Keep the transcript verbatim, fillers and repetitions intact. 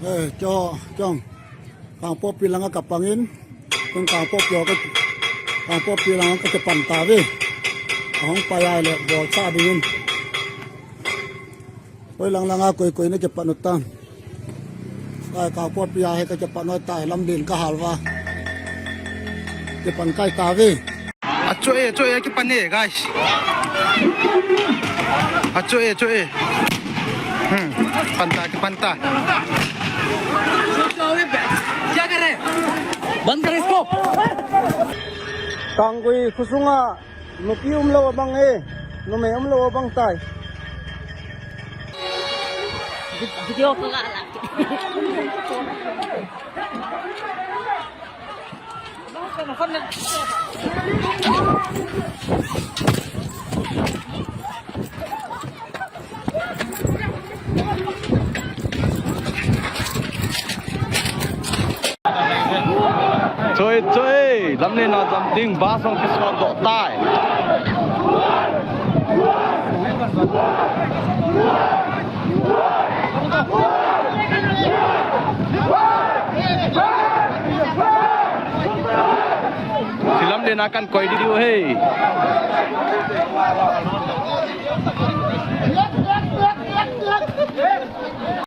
Eh, cho, chong. Kangpokpi langa kapangin. Kum Kangpokpi ka, Kangpokpi langa kakipan tave. Ahong payai le bol sa dingin. Koi lang langa koi koi na kipan utan. Ai, Kangpokpi ahe kakipan utai lamdin kahalva. Kipan kai tave. Achoe, achoe, kipan e, guys. Achoe, achoe. Hmm, panta, kipanta. क्या कर रहे हैं? बंद कर इसको। Kangui khusunga nupi umlo abang e, numei umlo abang tai. Video ko nga lang. Choi, choi, lamlen a jam ding, bus hong kisot doh tai. Silam de na kan koi di diu hei.